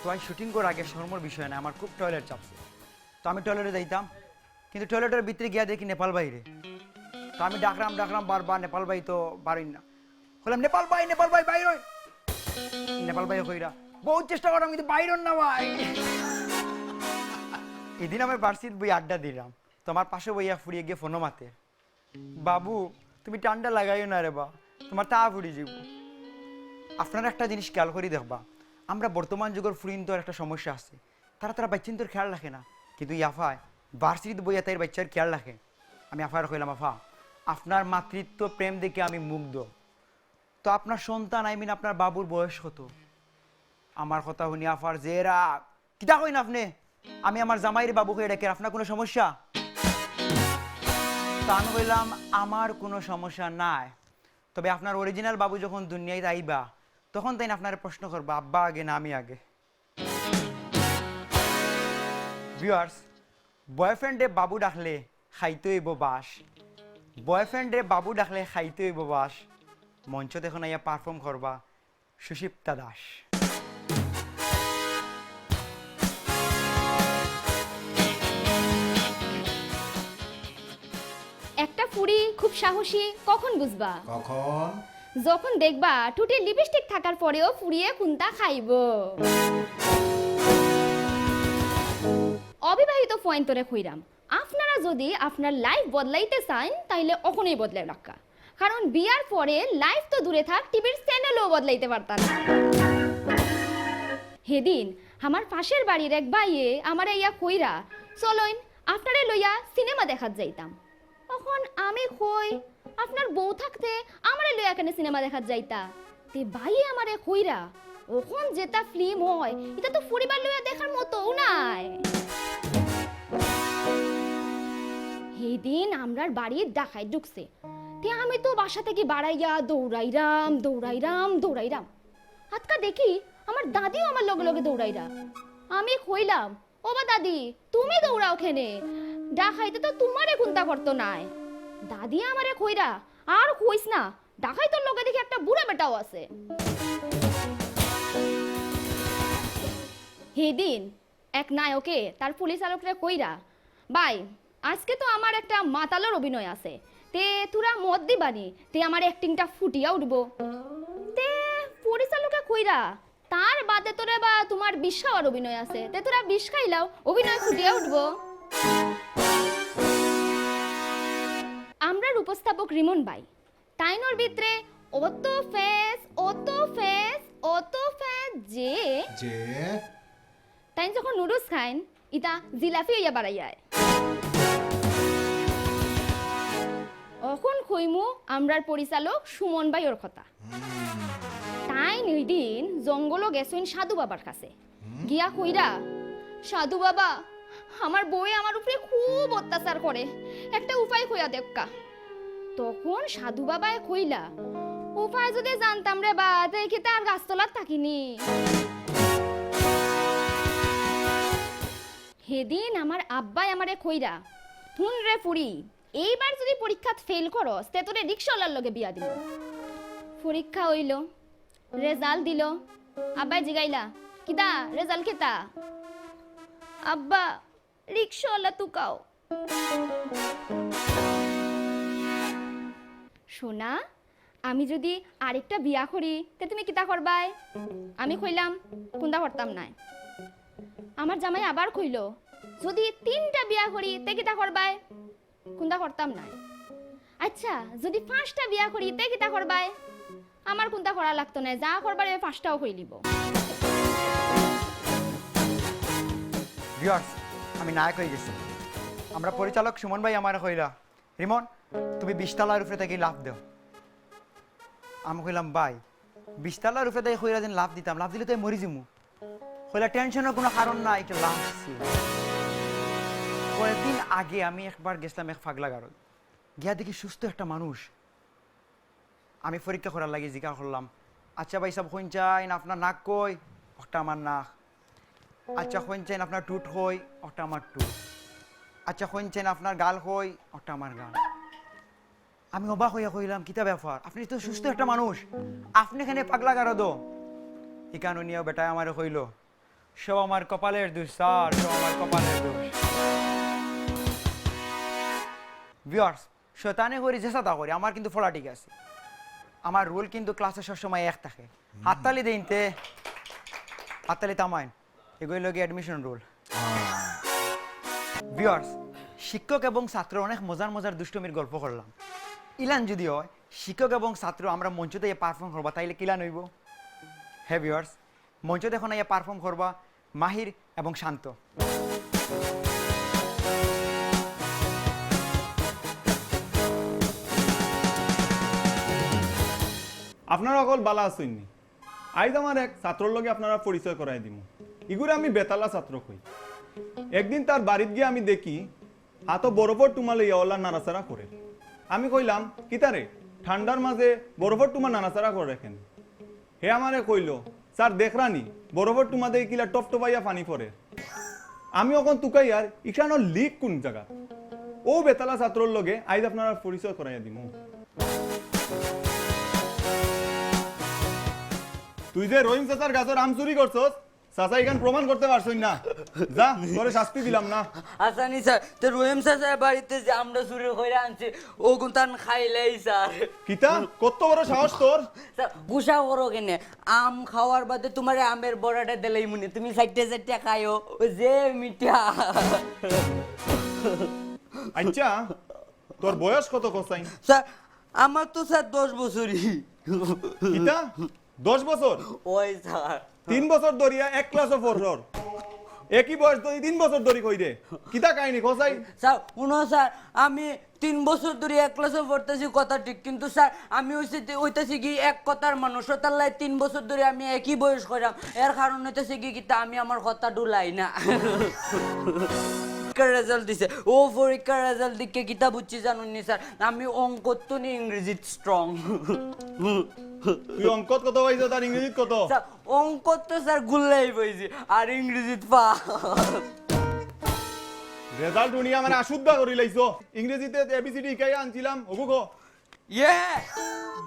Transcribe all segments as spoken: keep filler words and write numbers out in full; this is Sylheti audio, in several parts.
ভাই, শুটিং করার আগে শরমর বিষয় না, আমার খুব টয়লেট চাপছে। তো আমি টয়লেটে যাইতাম, কিন্তু টয়লেটের ভিতরে গিয়া দেখি নেপাল ভাইরে। তো আমি ডাকরাম, ডাকরাম বারবার, নেপাল ভাই তো বারইন না। কইলাম, "নেপাল ভাই, নেপাল ভাই, বাইর অইন।" নেপাল ভাই কইরা, "বহুত চেষ্টা করলাম, কিন্তু বাইর অইন না ভাই।" এদিন আমি ভার্সিটিত বই আড্ডা দিলাম, তো আমার পাশে বইয়া ফুড়ি গিয়া ফোনো মাতে, "বাবু, তুমি ঠান্ডা লাগাইও না রে বা, তোমার তা ফুড়ি যাইব।" আপনারা একটা জিনিস খেয়াল করি দেখবা, আমরা বর্তমান যুগর ফুড়িন্তর একটা সমস্যা আছে, তারা তারা বাচ্চিন্তর খেয়াল রাখে না, কিন্তু ইয়াফায় ভার্সিটিত বইয়া তাইর বাচ্চার খেয়াল রাখে। আমি আফার কইলাম, "আফা, আপনার মাতৃত্ব প্রেম দেখে আমি মুগ্ধ, তো আপনার সন্তান, আই মিন আপনার বাবুর বয়স কত?" আমার কথা শুনি আফার যে রাগ, "কিতা কইন আপনে? আমি আমার জামাইরে বাবু কইয়া ডাকের, আপনার কোনো সমস্যা?" তো আমি কইলাম, "আমার কোনো সমস্যা নাই, তবে আপনার অরিজিনাল বাবু যখন দুনিয়াত আইবা, তখন তাইন আপনারে প্রশ্ন করবা, 'আব্বা আগে না আমি আগে?'" ভিউয়ার্স, বয়ফ্রেন্ডে বাবু ডাকলে খাইতে অইব বাঁশ, বয়ফ্রেন্ডে বাবু ডাকলে খাইতে অইব বাঁশ। মঞ্চত এখন আইয়া পারফর্ম করবা সুষিপ্তা দাস। একটা ফুড়ি খুব সাহসী কখন বুঝবা? কখন? যখন দেখবা টুটি লিপস্টিক থাকার পরেও ফুড়িয়ে কুন্তা খাইব। অবিবাহিত ফুয়াইন্তরে কইরাম, আপনারা যদি আপনার লাইফ বদলাইতে চাইন, তাইলে অখনই বদলাইলাউক্কা। কারণ বিয়ার পরে লাইফ তো দূরে থাক, টিভির চ্যানেলও বদলাইতে পারতা না। হেদিন আমার পাশের বাড়ির এক ভাইয়ে আমারে ইয়া কইরা, "চলইন, আপনারে লইয়া সিনেমা দেখাত যাইতাম।" অখন আমি কই, "আপনার বউ থাকতে আমারে লইয়া কেনে সিনেমা দেখাত যাইতা?" তে ভাইয়ে আমারে কইরা, "অখন যেটা ফিল্ম হয়, ইটা তো পরিবার লইয়া দেখার মতোও নায়।" হেদিন আমরার বাড়িত ডাকাইত ঢুকছে, তে আমি তো বাসা থাকি বারাইয়া দৌড়াইরাম, দৌড়াইরাম, দৌড়াইরাম। আতকা দেখি আমার দাদিও আমার লগে লগে দৌড়াইরা। আমি কইলাম, "ও বা দাদি, তুমি দৌড়াও কেনে? ডাকাইতে তো তোমারে কুন্তা করতো নায়।" দাদি আমারে কইরা, "আর কইস না, ডাকাইতর লগে দেখি একটা বুড়া বেটাও আছে।" হেদিন এক নায়কে তার পরিচালকরে কইরা, "ভাই, আজকে তো আমার একটা মাতালর অভিনয় আছে, তে তোরা মত দিবানি, তে আমার অ্যাক্টিংটা ফুটিয়া উঠবো।" তে পরিচালকে কইরা, "তার বাদে তোরে বা তোমার বিষ খাওয়ার অভিনয় আছে, তে তোরা বিষ খাইলাও, অভিনয় ফুটিয়া উঠবো।" আমরার উপস্থাপক রিমন ভাই, তাইনর ভিতরে অত ফেস, অত ফেস, অত ফেস যে যে তাইন যখন নুডলস খাইন, ইতা জিলাপি অইয়া বারাইয়ায়। অখন কইমু আমরার পরিচালক সুমন ভাইর কথা। তাইন ওই দিন জঙ্গলো গেছইন সাধু বাবার কাছে। গিয়া কইরা, "সাধু বাবা, আমার বউয়ে আমার উপরে খুব অত্যাচার করে, একটা উপায় কইয়া দেউক্কা।" তখন সাধু বাবায় কইলা, "উপায় যদি জানতাম রে বা, তে কিতা আর গাছতলাত থাকিনি?" হেদিন আমার আব্বায় আমারে কইরা, "হুন রে ফুড়ি, এইবার যদি পরীক্ষাত ফেল করস, তে তোরে রিক্সাওয়ালার লগে বিয়া দিমু।" পরীক্ষা অইলো, রেজাল্ট দিলো। আব্বায় জিগাইলা, "কিতা, রেজাল্ট কিতা?" "আব্বা, রিক্সাওয়ালা তুকাও।" "সোনা, আমি যদি আরেকটা বিয়া করি, তে তুমি কিতা করবায়?" আমি কইলাম, "কুন্তা করতাম নায়।" আমার জামাই আবার কইলো, "যদি তিনটা বিয়া করি, তে কিতা করবায়?" "কুন্তা করতাম নায়।" "আচ্ছা, যদি পাঁচটা বিয়া করি, তে কিতা করবায়?" "আমার কুন্তা করা লাগতো নায়, যা করবার ওই পাঁচটাও কইলিব।" ভিউয়ার্স, আমি নায়ক হয়ে গেছি। আমরা পরিচালক সুমন ভাই আমার কইলা, "রিমন, তুমি বিশতলার উপরে থাকি লাফ দেও।" আমি কইলাম, "ভাই, বিশতলার উপরে থাকি কইরা যেন লাফ দিতাম, লাফ দিলে তো আমি মরি যিমু।" কইলা, "টেনশনের কোনো কারণ নাই, একটু লাফ দিছি।" কয়েকদিন আগে আমি একবার গেছিলাম এক পাগলা গারদ, গিয়া দেখি সুস্থ একটা মানুষ। আমি পরীক্ষা করার লাগি জিকার করলাম, "আচ্ছা ভাই সাহেব, কইন চাইন আপনার নাক কই?" "ওটা আমার নাক।" "আচ্ছা, কইন চাইন আপনার টুট কই?" "ওটা আমার টুট।" "আচ্ছা, কইন চাইন আপনার গাল কই?" "ওটা আমার গাল।" আমি অবাক হইয়া কইলাম, "কিতা ব্যাপার? আপনি তো সুস্থ একটা মানুষ, আপনি এখানে পাগলা গারদ?" ইখান হুনিয়া বেটায় আমারে কইলো, সব আমার কপালের দোষ স্যার, সব আমার কপালের দোষ। ভিউয়ার্স, শয়তানি করি যেতা করি, আমার কিন্তু ফলা ঠিক আছে। আমার রুল কিন্তু ক্লাসে সবসময় এক থাকে। হাততালি দেইনতে, হাততালি থামাইন। এগুলো লগে অ্যাডমিশন রুল। ভিউয়ার্স, শিক্ষক এবং ছাত্র অনেক মজার মজার দুষ্টমির গল্প করলাম। ইলান যদি হয়, শিক্ষক এবং ছাত্র আমরা মঞ্চত আইয়া পারফর্ম করবা, তাইলে কিলান অইবো? হ্যাঁ ভিউয়ার্স, মঞ্চত এখন আইয়া পারফর্ম করবা মাহির এবং শান্ত। আপনারা অকল বালা আছইন নি? আইজ আমার এক ছাত্রর লগে আপনারার পরিচয় করাই দিমু। ইগুরে আমি বেতালা ছাত্র কই। একদিন তার বাড়িত গিয়া আমি দেখি, হাতো বরফর টুমা লইয়া অলা নাড়াচাড়া করের। আমি কইলাম, "কিতারে, ঠান্ডার মাঝে বরফর টুমা নাড়াচাড়া করের কেনে?" হে আমারে কইলো, "স্যার দেখরা নি, বরফর টুমা দিয়া কিলা টপটপাইয়া পানি পড়ের।" আমি অখন তুকাইয়ার, ইখানর লিক কুন জাগাত? অউ বেতালা ছাত্রর লগে আইজ আপনারার পরিচয় করাইয়া দিমু। তুই যে রহিম চাচার গাছর আম চুরি করছস, চাচা ইখান প্রমাণ করতে পারছইন না। যা, তোরে শাস্তি দিলাম না। আচ্ছা নি স্যার, তে রহিম চাচার বাড়িত যে আমরা চুরি করি আনছি, অগুন তান খাইলাই স্যার। কিতা? কত বড় সাহস তোর? স্যার, গুসা করো কেনে? আম খাওয়ার বাদে তুমারে আমের বড়াটা দিলাইমুনে, তুমি চাইট্টা চাইট্টা খাইও, অউ যে মিঠা। আচ্ছা, তোর বয়স কত কছাইন? স্যার, আমার তো স্যার দশ বছরই। কিতা? দশ বছর? ওই স্যার। তিন বছর ধরিয়া এক ক্লাসও পড়ছর। একই বয়স ধরি তিন বছর ধরি কই রে? কিতা কাহিনী কছাই? স্যার, হুনো স্যার, আমি তিন বছর ধরি এক ক্লাসও পড়তাছি, কথা ঠিক, কিন্তু স্যার, আমি অইছি, অইতাছি কি এক কথার মানুষ, অতার লাগি তিন বছর ধরি আমি একই বয়স কইরাম। এর কারণ অইতাছে কি, কিতা আমি আমার কথা ডুলাই না। পরীক্ষার রেজাল্ট দিছে, অউ পরীক্ষার রেজাল্ট দেখিয়া কিতা বুঝছি জানইন নি স্যার, আমি অঙ্কত নি ইংরেজিত স্ট্রং। তুই অঙ্কত কত পাইছস আর ইংরেজিত কত? স্যার, অঙ্কত তো স্যার গুল্লাই পাইছি, আর ইংরেজিত পাস। রেজাল্ট হুনিয়া আমারে আশুদ্ধা করি লাইছো। ইংরেজিতে এবিসিডি হিকাইয়া আনছিলাম, হগু ক। এ,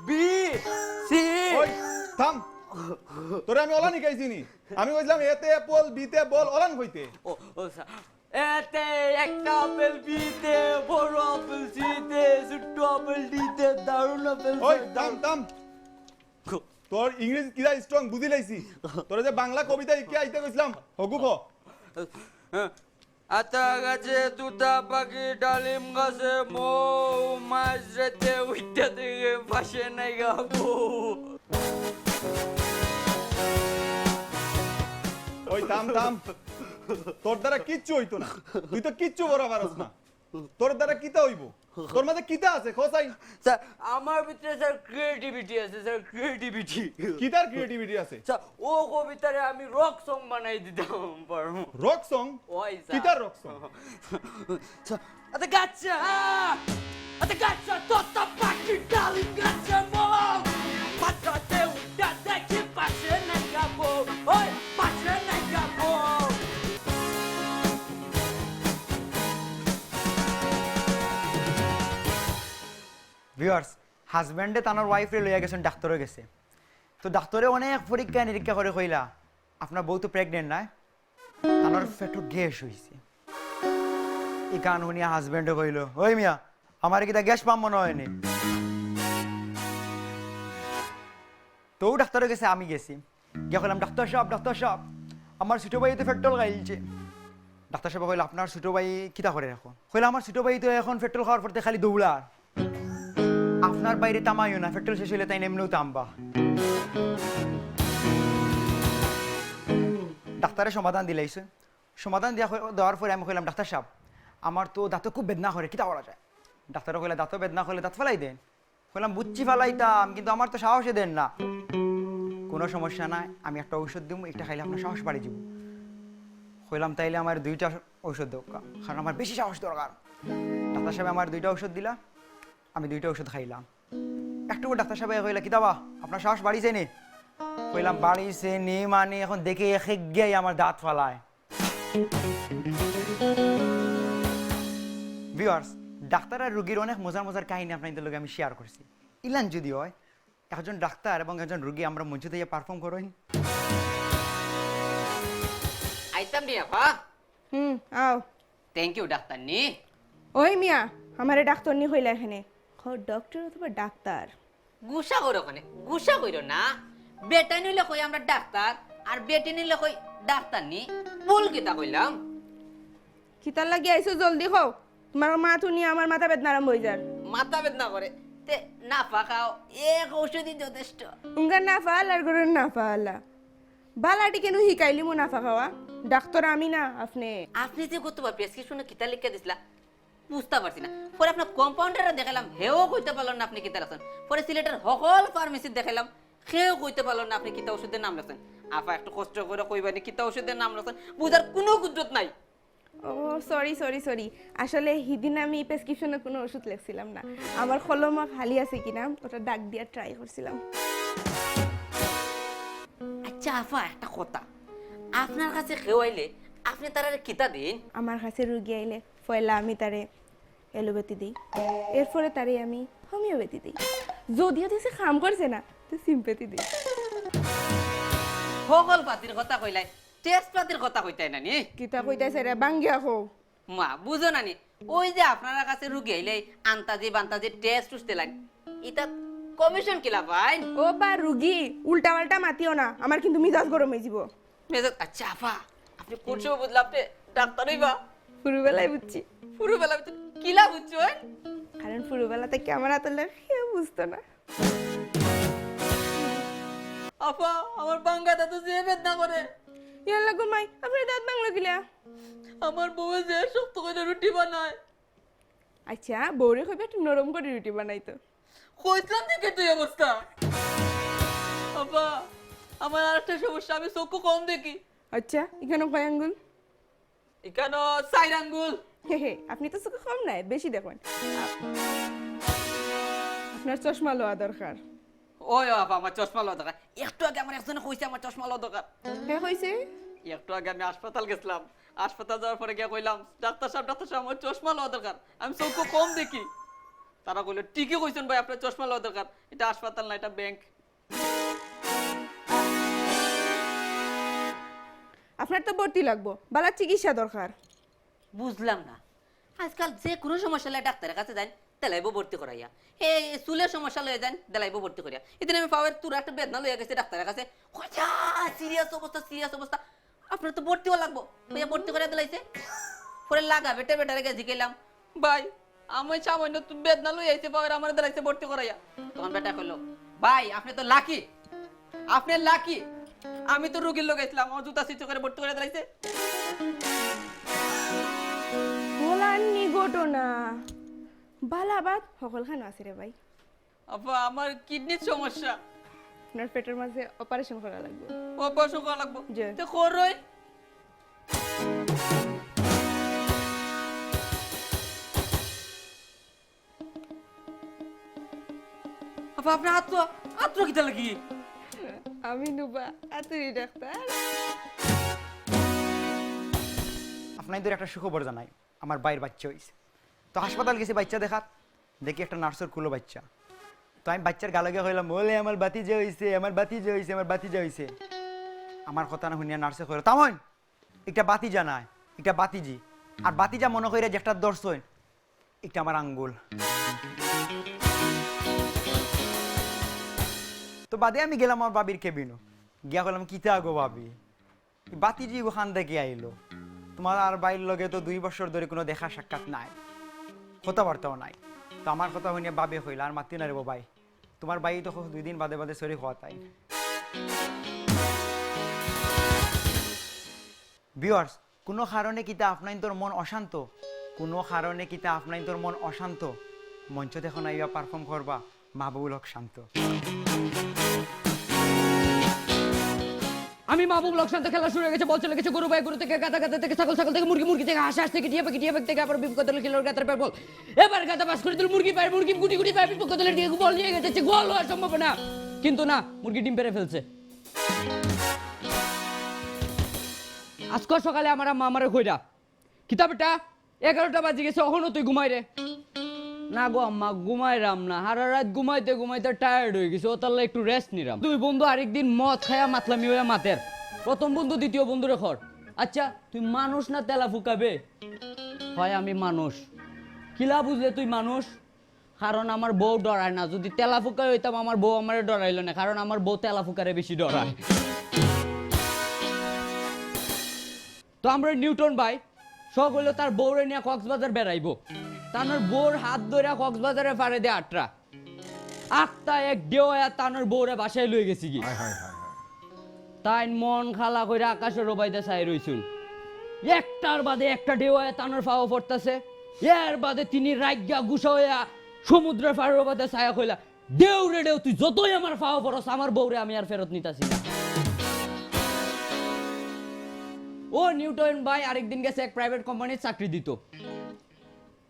বি, সি। ওই, থাম। তোরে আমি অলান হিকাইছি নি? আমি কইছিলাম এতে অ্যাপল, বিতে বল, অলান কইতে। ও, ও স্যার, এতে একটা আপেল, বিতে বড় আপেল, সিতে ছোট্ট আপেল, ডিতে দারুণ আপেল, ওই, স্যার, থাম, থাম। তোর ইংরেজি কিলা স্ট্রং বুঝি লাইছি। তোরে যে বাংলা কবিতা হিকাইয়া আইতে কইছিলাম, হগু ক। আতা গাছে তুতা পাখি, ডালিম গাছে মৌ, মাঝ রাইতে উইঠ্যা দেখি পাশে নায়িকা বউ। ওই থাম, থাম। তোর দ্বারা কিচ্ছু অইতো না। তুই তো কিচ্ছু বড় পারস না। তোর দ্বারা কিতা অইবো? তোর মাঝে কিতা আছে, কছাই? স্যার, আমার ভিতরে স্যার ক্রিয়েটিভিটি আছে স্যার, ক্রিয়েটিভিটি। কিতার ক্রিয়েটিভিটি আছে? স্যার, অউ কবিতারে আমি রক সং বানাই দিতাম পারমু। Rock song? ওই স্যার। কিতার রক সং? স্যার, আতা গাছা, আতা গাছা, তোতা পাখি, ডালিম গাছে মৌ, পাতাতে উঠা দেখি পাশে নায়িকা বউ, ওই পাশে নায়িকা বউ। ভিউয়ার্স, হাজব্যান্ডে তানর ওয়াইফরে লইয়া গেছইন ডাক্তারর গেছে। তো ডাক্তারে অনেক পরীক্ষা নিরীক্ষা করি কইলা, "আপনার বউ তো প্রেগনেন্ট নায়, তানর পেটো গ্যাস অইছে।" ইখান হুনিয়া হাজব্যান্ডে কইলো, "ওই মিয়া, আমারে কিতা গ্যাস পাম্প মনো অয় নি?" তো ডাক্তারর গেছে আমি গেছি, গিয়া কইলাম, "ডাক্তার সাব, ডাক্তার সাব, আমার ছুটো ভাইয়ে তো পেট্রোল খাইলছে।" ডাক্তার সাবে কইলা, "আপনার ছুটো ভাই কিতা করের এখন?" কইলা, "আমার ছুটো ভাই তো এখন পেট্রোল খাওয়ার পরতে খালি দৌড়ার।" আপনার ভাইরে থামাইও না, পেট্রোল শেষ অইলে তাইন এমনেউ থামবা। ডাক্তারে সমাধান দিলাইছে। সমাধান দিয়া কই-, দেওয়ার পরে আমি কইলাম, "ডাক্তার সাব, আমার তো দাঁতো খুব বেদনা করের, কিতা করা যায়?" ডাক্তারে কইলা, "দাঁতো বেদনা করলে দাঁত ফালাই দেইন।" কইলাম, "বুঝছি ফালাইতাম, কিন্তু আমার তো সাহসে দেইন না।" "কুনু সমস্যা নাই, আমি একটা ঔষধ দিমু, ইটা খাইলে আপনার সাহস বাড়ি যিবো।" কইলাম, "তাইলে আমার দুইটা ঔষধ দেউক্কা, কারণ আমার বেশি সাহস দরকার।" ডাক্তার সাবে আমার দুইটা ঔষধ দিলা, আমি দুইটা ঔষধ খাইলাম। একটু পর ডাক্তার সাবে কইলা, "কিতা বা, আপনার সাহস বাড়িছে নি?" কইলাম, "বাড়িছে নি মানে এখন দেখি এক এক গিয়াই আমার দাঁত ফালায়।" ভিউয়ার্স, ডাক্তার আর রুগীর অনেক মজার মজার কাহিনী আপনাইনতর লগে আমি শেয়ার করছি। ইলান যদি অয়, একজন ডাক্তার এবং একজন রুগী আমরা মঞ্চত আইয়া পারফর্ম করইন। চামড়ি আপা। হুম, আও। Thank you, ডাক্তারনি। ওই মিয়া, আমারে ডাক্তারনি কইলা কেনে? কও ডক্টর অথবা ডাক্তার। গুসা করো কেনে? গুসা কইরো না। বেটাইন অইলে কই আমরা ডাক্তার, আর বেটিন অইলে কই ডাক্তারনি। ভুল কিতা কইলাম? কিতার লাগি আইছো জলদি কও। তুমার মাত হুনিয়া আমার মাথা বেদনা আরম্ভ অইযার। মাথা বেদনা করে? তে নাফা খাও, এক ঔষধই যথেষ্ট। উঙ্গার নাফা আলার গরুর নাফা আলা। বালাটি কেনে হিকাইলিমু নাফা খাওয়া? ডাক্তার আমি না, আপনে। আপনে যে গতবার প্রেসক্রিপশনো কিতা লেখিয়া দিছলা, বুঝতা পারছি না। পরে আপনার কম্পাউন্ডাররে দেখাইলাম, হেও কইতা পারলো না আপনে কিতা রাখছইন। পরে সিলেটর হকল ফার্মেসিত দেখাইলাম, হেও কইতা পারলো না আপনে কিতা ঔষধর নাম রাখছইন। আপা, একটু কষ্ট করি কইবানি কিতা ঔষধর নাম রাখছইন, বুঝার কুনু কুদরত নাই। ও, সরি, সরি, সরি। আসলে হিদিন আমি প্রেসক্রিপশনো কুনু ঔষধ লেখছিলাম না। আমার কলম খালি আছে কিনা, ওটা ডাক দিয়া ট্রাই করছিলাম। আচ্ছা আপা, একটা কথা, আপনার কাছে কেউ আইলে আপনে তারারে কিতা দেইন? আমার কাছে রুগী আইলে পয়লা আমি তারে অ্যালোপ্যাথি দেই, এরপরে তারে আমি হোমিওপ্যাথি দেই। যদিও দেশে কাম করছে না, তো সিম্প্যাথি দেই। হকল পাতির কথা কইলাই, টেস্ট পাতির কথা কইতায় না নি? কিতা কইতাছে রে, বাঙ্গিয়া কও। মা, বুঝো না নি? ওই যে আপনার কাছে রুগী আইলে আন্তাজি বান্তাজি টেস্ট উঠতে লাইন, ইতা কমিশন কিলা পাইন? ও বা রুগী, উল্টা পাল্টা মাতিও না, আমার কিন্তু মিজাজ গরম অইযিবো। মেজাজ, আচ্ছা আপা, আপনে কোন সময় বুঝলা আপনে ডাক্তার অইবা? ফুরুবেলায় বুঝছি। ফুরুবেলা বুঝছো? কিলা বুঝছো, এ? কারণ ফুরুবেলা থাকি আমার আতর লেখা কেউ বুঝতো না। আপা, আমার বাঙ্গা দাঁত যে বেদনা করে। ইয়াল্লা গো মাই, আপনার দাঁত ভাঙলো কিলা? আমার বউয়ে যে শক্ত করি রুটি বানায়। আচ্ছা, বউরে কইবা একটু নরম করি রুটি বানাইতো। কইছলাম দেখি তুই অবস্থা। আপা, আমার আরেকটা সমস্যা, আমি চক্ষু কম দেখি। আচ্ছা, ইখানো কয় আঙ্গুল? ইখানো চাইর আঙ্গুল। হে হে, আপনে তো চক্ষু কম নায়, বেশি দেখইন। আপ-, আপনার চশমা লওয়া দরকার। ওই আপা, আমার চশমা লওয়া দরকার। একটু আগে আমার একজনে কইছে আমার চশমা লওয়া দরকার। কে কইছে? একটু আগে আমি হাসপাতাল গেছলাম, হাসপাতাল যাওয়ার পরে গিয়া কইলাম, "ডাক্তার সাব, ডাক্তার সাব, আমার চশমা লওয়া দরকার, আমি চক্ষু কম দেখি।" তারা কইলো, "ঠিকই কইছইন ভাই, আপনার চশমা লওয়া দরকার, ইটা হাসপাতাল না, ইটা ব্যাংক।" আপনার তো ভর্তি লাগবো, বালা চিকিৎসা দরকার। বুঝলাম না, আজকাল যে কুনু সমস্যা লইয়া ডাক্তারর কাছে যাইন, দেলাইবো ভর্তি করাইয়া। হে, চুলর সমস্যা লইয়া যাইন, দেলাইবো ভর্তি করাইয়া। ইদিন আমি পাওর থুড়া একটা বেদনা লইয়া গেছি ডাক্তারর কাছে, কইছে, "আ, সিরিয়াস অবস্থা, সিরিয়াস অবস্থা, আপনার তো ভর্তি অওয়া লাগবো।" কইয়া ভর্তি করাইয়া দেলাইছে। পরে লাগা বেটা বেটারে গিয়া জিকাইলাম, "ভাই, আমি সামান্য একটু বেদনা লইয়া আইছি পাওর, আমারে দেলাইছে ভর্তি করাইয়া।" তখন বেটায় কইলো, "ভাই, আপনে তো লাকি, আপনে লাকি, আমি তো রুগীর লগে আইছলাম, আমার জুতা ছিঁড়ছে করি ভর্তি করাইয়া দেলাইছে।" বলার নি ঘটনা। বালা বাত হকলখানো আছে রে ভাই। আপা, আমার কিডনির সমস্যা। আপনার পেটর মাঝে অপারেশন করা লাগবো। অপারেশন করা লাগবো? জি। তে করইন। আপা, আপনার আত্র, আত্র কিতা লাগি? আমি নুবা, আতুরি ডাক্তার। আপনাইনতরে একটা সুখবর জানাই, আমার ভাইর বাইচ্চা অইছে। তো হাসপাতাল গেছি বাইচ্চা দেখাত, দেখি একটা নার্সর কুলো বাইচ্চা। তো আমি বাইচ্চার গালো গিয়া কইলাম, "ওলে আমার ভাতিজা অইছে, আমার ভাতিজা অইছে, আমার ভাতিজা অইছে।" আমার কথা না হুনিয়া নার্সে কইলো, "থামইন, ইটা ভাতিজা নায়, ইটা ভাতিজি। আর ভাতিজা মনো কইরা যেটা ধরছইন, ইটা আমার আঙ্গুল।" তো বাদে আমি গেলাম আমার ভাবির কেবিনো, গিয়া কইলাম, "কিতা গো ভাবি, ই ভাতিজি অখান থাকি আইলো? তুমার আর ভাইর লগে তো দুই বছর ধরি কুনু দেখা সাক্ষাৎ নাই, কথাবার্তাও নাই।" তো আমার কথা হুনিয়া ভাবিয়ে কইলা, "আর মাতিও না রে বা ভাই, তুমার ভাই তো দুই দিন বাদে বাদে ছড়ি খোয়াতায়।" ভিউয়ার্স, কুনু কারণে কিতা আপনাইনতর মন অশান্ত? কুনু কারণে কিতা আপনাইনতর মন অশান্ত? মঞ্চ দেখো না, ইয়া পারফর্ম করবা মাহবুবুল হক শান্ত। আমি মাহবুব লোকসান তো খেলা শুরু হয়ে গেছে, বল চলে গেছে গরু ভাই, গরু থেকে গাধা, গাধা থেকে ছাগল, ছাগল থেকে মুরগি, মুরগি থেকে হাঁস, হাঁস থেকে টিয়া পাখি, টিয়া পাখি থেকে আবার বিপক্ষ দলের খেলোয়াড় গাধার ব্যাট বল। এবার গাধা পাস করে দিল, মুরগি পায়, মুরগি গুটি গুটি পায়, বিপক্ষ দলের দিকে বল নিয়ে গেছে, গোল হওয়া সম্ভাবনা। কিন্তু না, মুরগি ডিম পেড়ে ফেলছে। আজকে সকালে আমার আম্মা আমারে কইরা, "কিতা বেটা, এগারোটা বাজি গেছে, অখনো তুই ঘুমাইরে?" "না গো আম্মা, ঘুমাইরাম না, হারা রাইত ঘুমাইতে ঘুমাইতে টায়ার্ড অই গেছি, অতার লাগি একটু রেস্ট নিরাম।" দুই বন্ধু আরেকদিন মদ খায়া মাতলামি অইয়া মাতের। প্রথম বন্ধু দ্বিতীয় বন্ধুরে কর, আচ্ছা, তুই মানুষ না তেলাফুকা বে? হয় আমি মানুষ। কিলা বুঝলে তুই মানুষ? কারণ আমার বউ ডরায় না। যদি তেলাফুকা অইতাম, আমার বউ আমারে ডরাইলো না, কারণ আমার বউ তেলাফুকারে বেশি ডরায়। তো আমরা নিউটন ভাই শখ অইলো তার বউরে নিয়া কক্সবাজার বেড়াইবো। তানর বউর হাত ধইরা কক্সবাজারে ফাড়ে দে আটরা। আখতা এক ঢেউ আইয়া তানর বউরে বাসায় লই গেছিগি। হায় হায় হায় হায়। তাইন মন খালা কইরা আকাশর ওবায়দা চাই রইছুন। একটার বাদে একটা ঢেউ আইয়া তানর ফাও পড়তাছে। এর বাদে তিনি রাগিয়া গুসা অইয়া সমুদ্রর ফাড়র বাদে চাইয়া কইলা, "ঢেউ রে ঢেউ, তুই যতই আমার ফাও পড়স, আমার বউরে আমি আর ফেরত নিতাছি না।" ও নিউটন ভাই আরেকদিন গেছে এক প্রাইভেট কোম্পানির চাকরি দিত।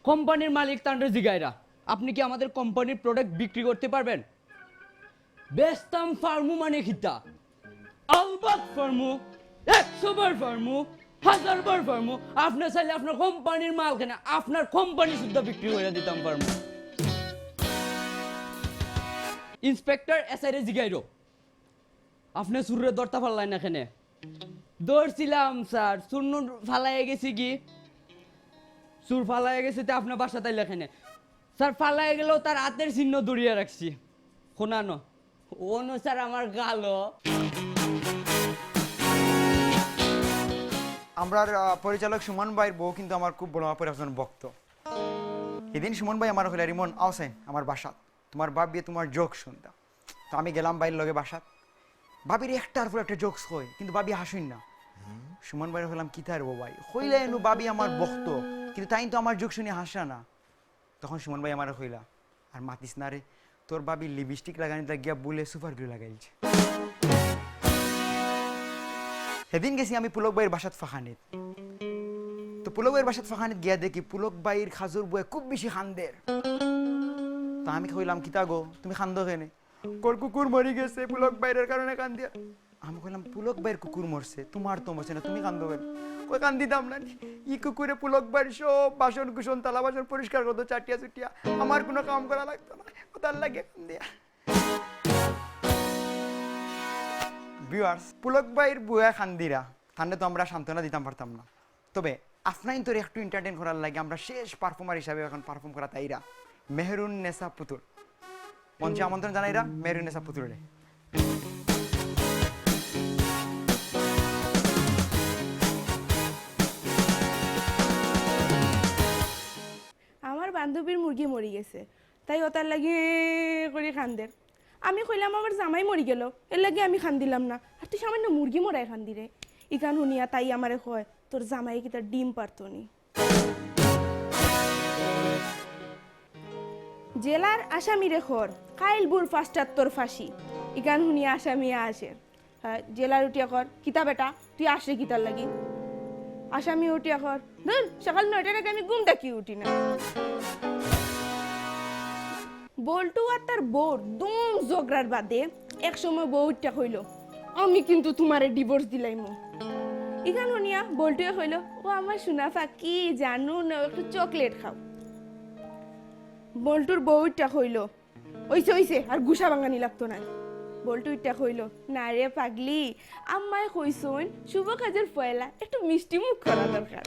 কোম্পানির মালিক তানরে জিগাইরা, "আপনি কি আমাদের কোম্পানির প্রোডাক্ট বিক্রি করতে পারবেন?" "বেচতাম পারমু মানে কিতা? আলবাত পারমু, একশো বার পারমু, হাজার বার পারমু। আপনে চাইলে আপনার কোম্পানির মাল কেনে আপনার কোম্পানি সুদ্ধা বিক্রি কইরা দিতাম পারমু।" ইন্সপেক্টর এসআই রে জিগাইরো, "আপনে চুররে ধরতা পারলায় না কেনে?" "ধরছিলাম স্যার, চুর নুর ফালাইয়া গেছিগি।" "চুর ফালাইয়া গেছে, তে আপনে বাসাত আইলা কেনে?" "স্যার, ফালাইয়া গেলেও তার আতের চিহ্ন ধরিয়া রাখছি।" "কোনানো?" "অনো স্যার, আমার গালো।" আমরার, আহ, পরিচালক সুমন ভাইর বউ কিন্তু আমার খুব বড় মাপের একজন ভক্ত। সেদিন সুমন ভাই আমারে কইলা, "রিমন, আও চাইন আমার বাসাত, তুমার ভাবিয়ে তুমার জোক শুনতা।" তো আমি গেলাম ভাইর লগে বাসাত। ভাবির একটার পর একটা জোকস কই, কিন্তু ভাবি হাসইন না। সুমন ভাইরে কইলাম, "কিতা রে ভাই?" কইলা, "এনু ভাবি আমার ভক্ত, কিন্তু তাইন তো আমার জোক শুনি হাসরা না।" তখন সুমন ভাই আমারে কইলা, "আর মাতিস না রে, তোর ভাবি লিপস্টিক লাগানিত গিয়া ভুলে সুপার গ্লু লাগাইলছে।" সেদিন গেছি আমি পুলক ভাইর বাসাত ফাখানিত। তো পুলক ভাইর বাসাত ফাখানিত গিয়া দেখি পুলক ভাইর খাজুর বউয়ে খুব বেশি কান্দের। তা আমি কইলাম, "কিতা গো, তুমি কান্দো কেনে?" "কর কুকুর মরি গেছে, পুলক ভাইর কারণে কান্দিয়ার।" আমি কইলাম, "পুলক ভাইর কুকুর মরছে, তুমার তো মরছে না, তুমি কান্দো কেনে?" কয়, "কান্দিতাম না নি, ই কুকুরে পুলক ভাইর সব বাসন কুসন, থালা বাসন পরিষ্কার করতো চাটিয়া চুটিয়া, আমার কুনু কাম করা লাগতো না, অতার লাগি কান্দিয়ার।" ভিউয়ার্স, পুলক ভাইর বউয়ে কান্দিরা, তানরে তো আমরা সান্ত্বনা দিতাম পারতাম না। তবে আপনাইনতরে একটু এন্টারটেইন করার লাগি আমরা শেষ পারফর্মার হিসাবে এখন পারফর্ম করাত আইরা মেহেরুন নেসা পুতুল। মঞ্চে আমন্ত্রণ জানাইরা মেহেরুন নেসা পুতুলরে। আমার বান্ধবীর মুরগি মরি গেছে, তাই অতার লাগি করি কান্দের। আমি কইলাম, "আমার জামাই মরি গেল, এর লাগি আমি কান্দিলাম না, আর তুই সামান্য মুরগি মরায় কান্দিরে।" ইখান হুনিয়া তাই আমারে কয়, "তোর জামাই কিতা ডিম পারতো নি?" জেলার আসামিরে কর, কাইল ভুর পাঁচটাত তোর ফাঁসি। ইখান হুনিয়া আসামি আহের। হ্যাঁ, জেলার উঠিয়া কর, "কিতা বেটা, তুই আসরে কিতার লাগি?" আসামি উঠিয়া কর, "ধুর, সকাল নয়টার আগে আমি ঘুম থাকি উঠি না।" বল্টু আর তার বউর দুম ঝগড়ার বাদে এক সময় বউ উঠিয়া কইল, "আমি কিন্তু তুমারে ডিভোর্স দিলাইমু।" ইখান হুনিয়া বল্টুয়ে কইল, "ও আমার সোনা পাখি, জানো না, একটু চকলেট খাও।" বল্টুর বউ উঠিয়া কইল, "অইছে, অইছে, আর গুসা ভাঙানি লাগতো নায়।" বল্টু উঠিয়া কইল, "না রে পাগলি, আম্মায় কইছইন, শুভ কাজের পয়লা একটু মিষ্টি মুখ করা দরকার।"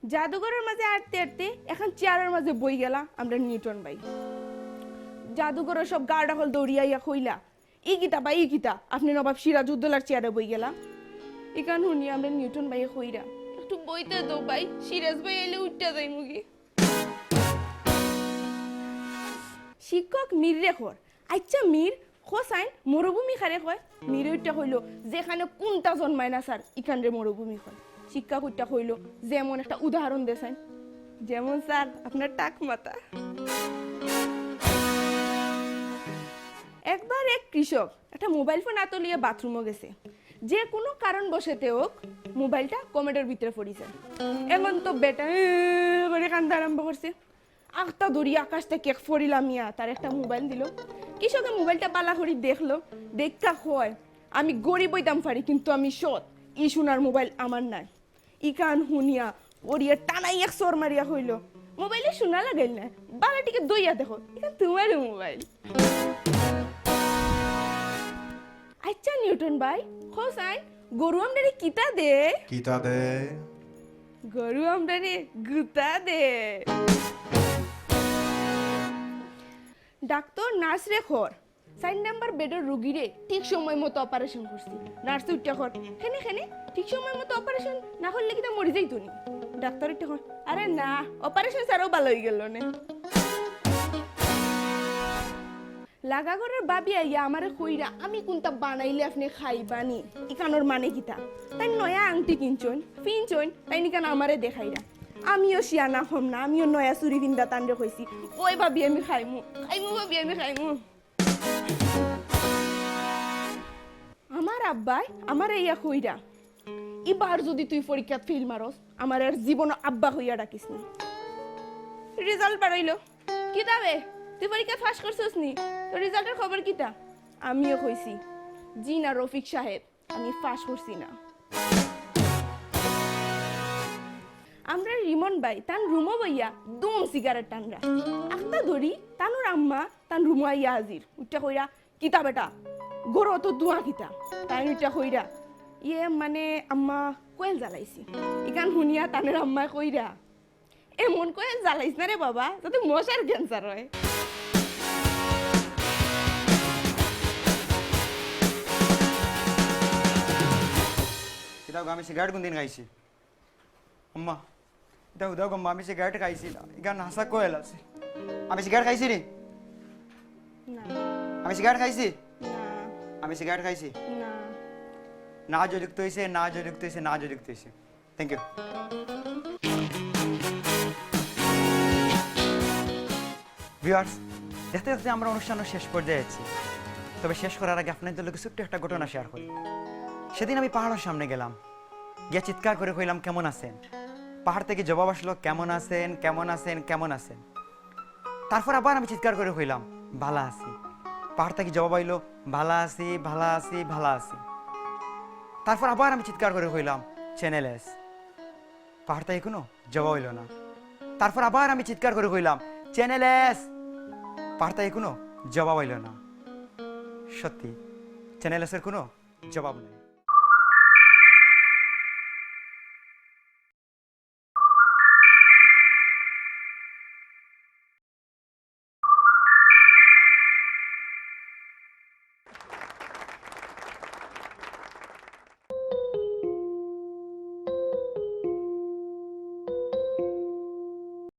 জাদুঘরর মাঝে আটতে আটতে একখান চেয়ারর মাঝে বই গেলা আমরা নিউটন ভাই। জাদুঘরর সব গার্ড অকল দৌড়িয়া আইয়া কইলা, "ই কিতা বা ই কিতা? আপনে নবাব সিরাজউদ্দৌলার চেয়ারে বই গেলা।" ইখান হুনিয়া আমরা নিউটন ভাইয়ে কইরা, "একটু বইতে দেও ভাই, সিরাজ ভাই আইলে উঠিয়া যাইমুগি।" শিক্ষক মিররে কর, "আইচ্ছা মির, কছাইন মরুভূমি কারে কয়?" মিরে উঠিয়া কইল, "যেখানে কুন্তা জন্মায় না স্যার, ইখানরে মরুভূমি কয়।" শিক্ষক উঠিয়া কইল, "যেমন, একটা উদাহরণ দেছাইন।" "যেমন স্যার, আপনার টাক মাথা।" একবার এক কৃষক একটা মোবাইল ফোন আতো লইয়া বাথরুমো গেছে। যে কুনু কারণবশতে হোক, মোবাইলটা কমেডর ভিতরে পড়িছে। এমন তো বেটা এ করে কান্দা আরম্ভ করছে। আখতা ধরি আকাশ থাকি এক পড়ি লামিয়া তার একটা মোবাইল দিল। কৃষকে মোবাইলটা বালা করি দেখলো, দেখা কয়, "আমি গরিব অইতাম পারি, কিন্তু আমি সৎ। ই সোনার মোবাইল আমার নায়।" ইখান হুনিয়া পড়িয়ে টানাই এক চড় মারিয়া কইল, "মোবাইলে সোনা লাগাইল না, বালা টিকে দইয়া দেখো, ইখান তুমারই মোবাইল।" আইচ্ছা নিউটন ভাই, কও চাইন, গরু আমরারে কিতা দে? কিতা দে? গরু আমরারে গুতা দে। ডাক্তর, নার্সরে কর, চাইর নাম্বার বেডর রুগীরে ঠিক সময় মতো অপারেশন করছি। নার্সে উঠিয়া কর, কেনে, কেনে? ঠিক সময় মতো অপারেশন না করলে কিতা মরি যাইতো নি? ডাক্তর উঠিয়া কর, আরে না, অপারেশন ছাড়াউ ভালা অইগেলো নে। লাগা ঘরর ভাবি আইয়া আমারে কইরা, আমি কুনতা বানাইলে আপনে খাইবা নি? ইখানর মানে কিতা? তাইন নয়া আংটি কিনছইন, ফিনছইন, তাইন ইখান আমারে দেখাইরা। আমিও শিয়ানা কম না, আমিও নয়া চুড়ি ফিন্দা তানরে কইছি, ওই ভাবি আমি খাইমু, খাইমু ভাবি আমি খাইমু। আমার আব্বায় আমারে ইয়া কইরা, ইবার যুদি তুই পরীক্ষাত ফেইল মারস, আমারে আর জীবনো আব্বা কইয়া ডাকিস না। রেজাল্ট বারইলো। কিতা বে, তুই পরীক্ষাত পাশ করছস নি? তোর রেজাল্টর খবর কিতা? আমিও কইছি, জি না রফিক সাহেব, আমি পাশ করছি না। আমরার রিমন ভাই তান রুমো বইয়া দুম সিগারেট টানরা। আখতা ধরি তানর আম্মা তান রুমো আইয়া হাজির। উঠিয়া কইরা, কিতা বেটা, ঘরো অত ধুয়া কিতা? তাইন উঠিয়া কইরা, ইয়ে মানে আম্মা, কয়েল জ্বালাইছি। ইখান হুনিয়া তানর আম্মায় কইরা, এমন কয়েল জ্বালাইস না রে বাবা, যাতে মশার ক্যান্সার হয়। কিতা গো, আমি সিগারেট কুনদিন খাইছি? আম্মা, ইতা হুদাও গো আম্মা, আমি সিগারেট খাইছি না, ইখান হাছা কয়েল আছে। আমি সিগারেট খাইছি নি? না। আমি সিগারেট খাইছি? না। আমি সিগারেট খাইছি? না। না যুক্ত হইছে, না যুক্ত হইছে, না যুক্ত হইছে। Thank you. Viewers, দেখতে দেখতে আমরা অনুষ্ঠানর শেষ পর্যায়ে আছি। তবে শেষ করার আগে আপনাইনতর লগে ছোট্ট একটা ঘটনা শেয়ার করি। সেদিন আমি পাহাড়র সামনে গেলাম, গিয়া চিৎকার করি কইলাম, "কেমন আছেন?" পাহাড় থাকি জবাব আসলো, "কেমন আছেন, কেমন আছেন, কেমন আছেন?" তারপর আবার আমি চিৎকার করি কইলাম, "ভালা আছি।" পাহাড় থাকি জবাব আইলো, "ভালা আছি, ভালা আছি, ভালা আছি।" তারপর আবার আমি চিৎকার করি কইলাম, "Channel S।" পাহাড় থাকি কুনু জবাব আইলো না। তারপর আবার আমি চিৎকার করি কইলাম, "Channel S।" পাহাড় থাকি কুনু জবাব আইলো না। সত্যি, Channel S এর কুনু জবাব নাই।